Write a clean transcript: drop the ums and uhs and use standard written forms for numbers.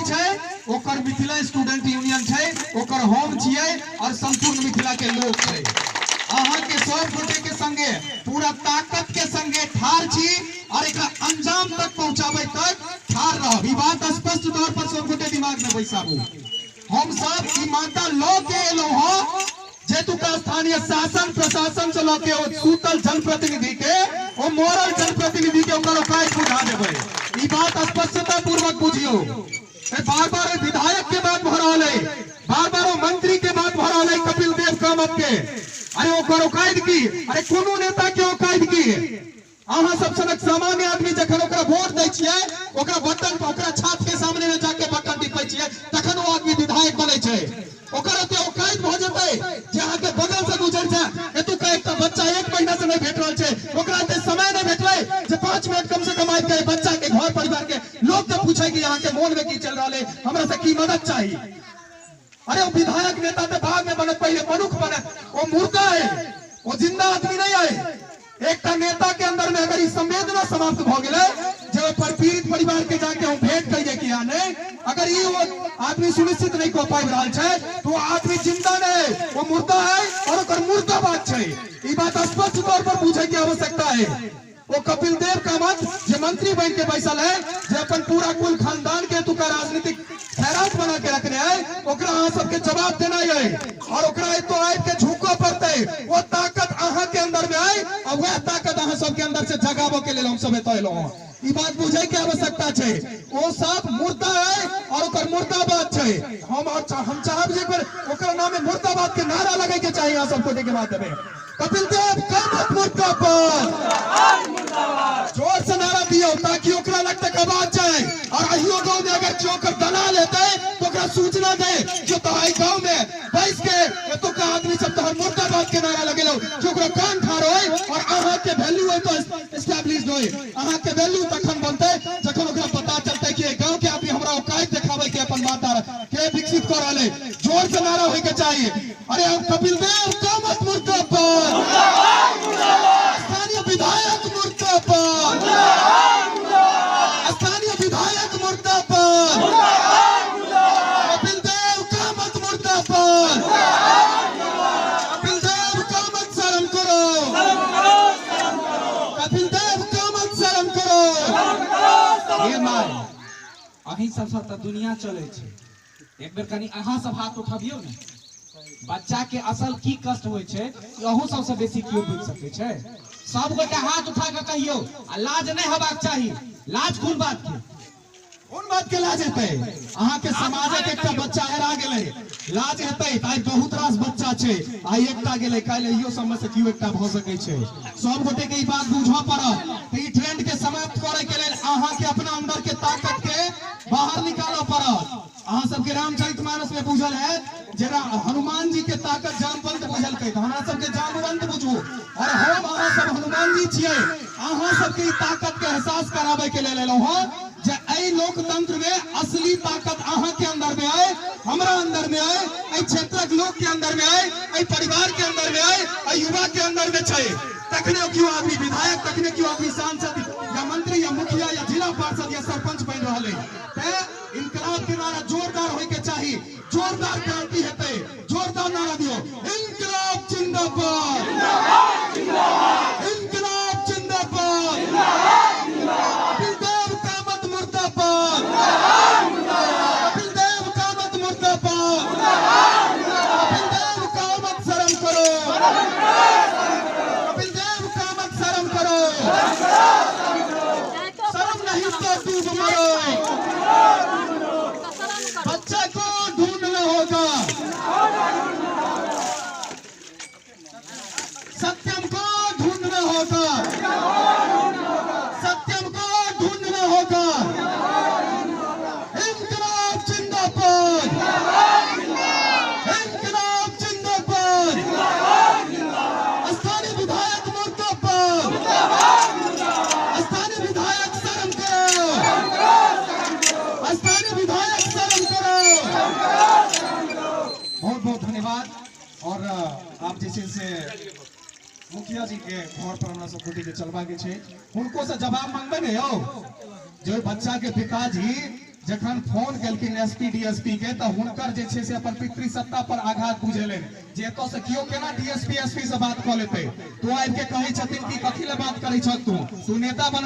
छै ओकर Mithila student union छै, ओकर हम छियै और संपूर्ण मिथिला के लोक छै। अहाँ के सब गोटे के संगे पूरा ताकत के संगे ठार छी और एकरा अंजाम तक पहुंचाबै तक ठार रहब। ई बात स्पष्ट तौर पर सब गोटे दिमाग में बैसाबू। हम सब ई मानता लऽ के एलहुँ हँ जे तुका स्थानीय शासन प्रशासन से लऽ के ओ सूतल जनप्रतिनिधि के, ओ मरल जनप्रतिनिधि के ओकर औकात बुझा देबै। ई बात स्पष्टता पूर्वक बुझियौ। बार बार विधायक के बात भऽ रहल है, बार बार ओ मंत्री के बात भऽ रहल है कपिल देव कामत के। अरे ओकर औकात की? अरे कोनो नेता के औकात की? अहाँ सब सनक सामान्य आदमी जखन ओकरा वोट दै छियै, ओकरा बटन पर, ओकरा छात के सामने में जाके बटन टिपै छियै, तखन ओ आदमी विधायक बनै छै। ओकर ओते औकात भऽ जेतै जे अहाँ के बगल से गुजर जाय। एतुका एकटा बच्चा 1 महीना से नहीं भेट रहल छै, ओकरा एते समय नहीं भेटलै जे 5 मिनट कम से कम आबि के बच्चा के घर परिवार के लोग के पूछे कि अहाँ के मोन में की चल रहल है, हमरा से की मदद चाही। अरे वो विधायक नेता तो बाद में बनत, पहले मनुख बनत। वो मुर्दा है, वो जिंदा आदमी नहीं है। एकटा नेता के अंदर में अगर ई संवेदना समाप्त भ गेलै जे ओहि पर पीड़ित परिवार के जाके हम भेंट करिए कि या नहीं, अगर ई वो आदमी सुनिश्चित नहीं कऽ पाबि रहल छै तो वो आदमी जिंदा नहीं है, वो मुर्दा है और ओकर मुर्दाबाद छै। ई बात स्पष्ट तौर पर बुझे के आवश्यकता है। वो कपिल देव कामत जे मंत्री बन के बैसल है, जे अपन पूरा कुल खानदान के एतुका राजनीतिक खैरात बना के रखने है, ओकरा अहाँ सबके जवाब देना है और ओकरा एतो आबि के झुकऽ पड़तै। वो ताकत अहाँ के अंदर में आय और वह ताकत अहाँ सबके अंदर से जगाबऽ के लेल हम सब एतऽ एलहुँ हँ। ई बात बुझे के आवश्यकता छै। ओ सब मुर्दा है और ओकर मुर्दाबाद छै। हम चाहब जे एक बेर ओकरा नाम में मुर्दाबाद के नारा लगे के चाही अहाँ सब गोटे के माध्यम में। कपिल देव कामत मुर्दाबाद, जोर से नारा दियो ताकि ओकरा लग तक आवाज जाए। और अहियो गांव में अगर केओ ओकर दलाल हेतै तो ओकरा सूचना दे जो तो आई गांव में बैस के एतुका आदमी सब तोहर मुर्दाबाद के नारा लगेलौ, जो ओकरा कान ठार होय और अहाँ के वैल्यू होय तो एस्टैब्लिश होय। अहाँ के वैल्यू तखन बनतै जखन ओकरा पता चलतै कि गांव के आदमी हमरा औकात देखाबै के अपन माता के विकसित कऽ रहल है। जोर से नारा होय के चाहिए। अरे हम कपिल देव कामत मुर्दाबाद, स्थानीय विधायक मुर्दाबाद, स्थानीय विधायक मुर्दाबाद, कपिल देव कामत मुर्दाबाद, कपिल देव कामत शर्म करो, कपिल देव कामत शर्म करो। हे my, अहीं सबसँ तऽ दुनिया चलै छै। एक बेर कनि अहाँ सब हाथ उठबियौ ने। बच्चा के असल की कष्ट होइ छै ई अहूँ सबसँ बेसी केओ बुझि सकै छै। सब गोटे हाथ उठा कऽ कहियौ, आ लाज नहि हेबाक चाही। लाज कोन बात के? कोन बात के लाज हेतै? अहाँ के समाजक एकटा बच्चा हेरा गेलै, लाज हेतै? तऽ आइ बहुत रास बच्चा छै, आइ एकटा गेलै, काल्हि अहियो सबमे से केओ एकटा भऽ सकै छै। सब गोटे के ई बात बुझऽ पड़त। तऽ ई ट्रेंड के समाप्त करे के लेल अहाँ के अपना अंदर के ताकत के बाहर निकालऽ पड़त। अहाँ सबके रामचरितमानस में बुझल है जे हनुमान जी के ताकत जामवंत बुझलकै, तऽ हमरा सबके जामवंत बुझू और हम अहाँ सब हनुमान जी छियै। अहाँ सबके ई ताकत के एहसास कराबै के लेल एलहुँ हँ जे एहि लोकतंत्र में असली ताकत अहाँ के अंदर में आए, हमरा अंदर में आए, एहि क्षेत्रक लोक के अंदर में आए, एहि परिवार के अंदर में आए, एहि युवा के अंदर में छै। तखने केओ आदमी विधायक, तखने केओ आदमी सांसद या मंत्री या मुखिया या जिला पार्षद या सरपंच बनि रहल है। तैं इनकलाब के नारा जोरदार होय के चाही, जोरदार क्रांति हेतै, जोरदार नारा दियो, इनकलाब जिंदाबाद, इनकलाब जिंदाबाद, कपिल देव कामत मुर्दाबाद, कपिल देव कामत मुर्दाबाद, कपिल देव कामत शर्म करो, कपिल देव कामत शर्म करो, शर्म नहीं तो डूब मरो, बच्चा को ढूंढना होगा, सत्यम को ढूंढना होगा, सत्यम को ढूंढना होगा, इनकलाब जिंदाबाद, इनकलाब जिंदाबाद, स्थानीय विधायक मुर्दाबाद, स्थानीय विधायक शर्म करो, स्थानीय विधायक शर्म करो। बहुत बहुत धन्यवाद। और आप जे छै से मुखिया जी के घर पर हमरा सब गोटे के चलबा के छै, हुनको से जवाब मांगबै ने यौ, जे ओहि बच्चा के पिताजी जखन फोन केलखिन एसपी डीएसपी के तऽ हुनकर जे छै से अपन पितृसत्ता पर आघात बुझेलनि जे एतऽ से केओ केना डीएसपी एसपी से बात कऽ लेतै। तो आबि के कहै छथिन कि कथी लए बात करै छह तू, तू नेता बन।